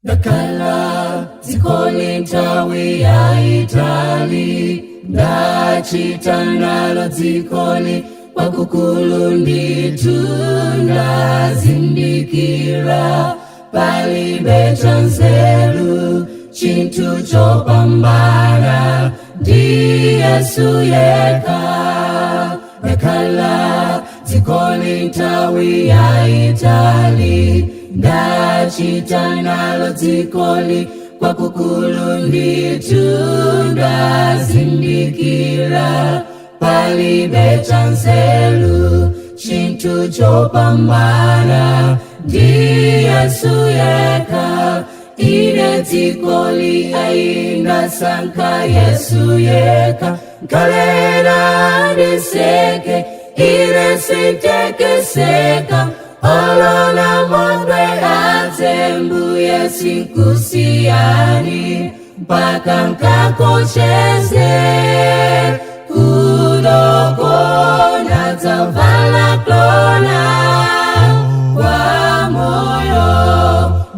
Ndakhala dzikoli nthawi yaitali, ndachita nalo dzikoli kwakukulu ndithu. Ndazindikira palibe chanzeru, chinthu chopambana ndi Yesu yekha. Ndakhala dzikoli nthawi yaitali, ndachita nalo dzikoli kwakukulu ndithu. Ndazindikira palibe chanzeru, chinthu chopambana ndi Yesu yekha. Ine dzikoli ayi, ndasankha Yesu yekha. Nkalera ndiseke, ine sintekeseka. Olo namondwe adze, Mbuye sinkusiyani mpaka nkakocheze kudoko. Ndadzavala korona wa moyo.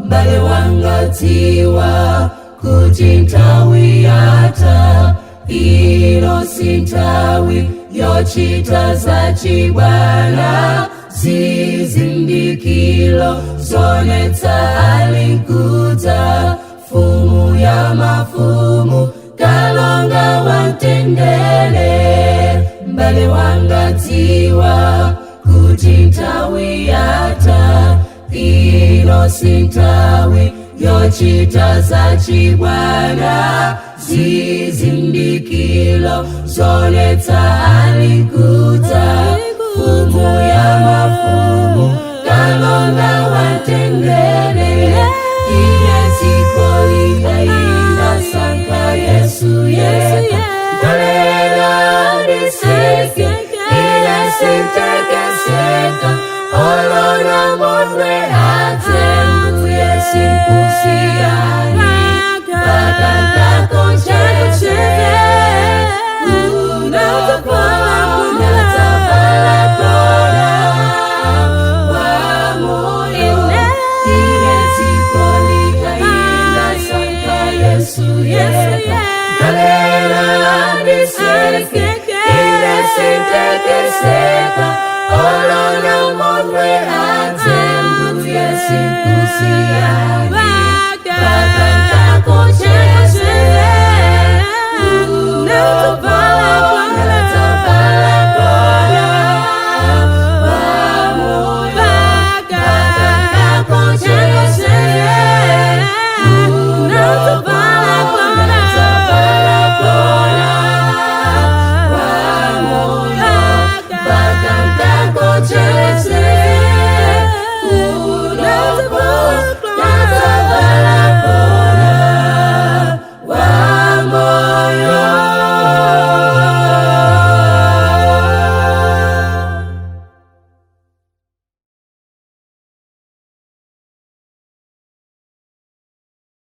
Mbale wanga, dziwa kuti nthawi yatha. Ino si nthawi yochita zachibwana. Zizindikilo zonetsa alinkudza Mfumu ya mafumu, Kalonga wamtendere. Mbale wanga, dziwa kuti nthawi yatha. Ino si nthawi yochita zachibwana. Zizindikilo zonetsa alinkudza Mfumu ya mafumu, Kalonga wamtendere.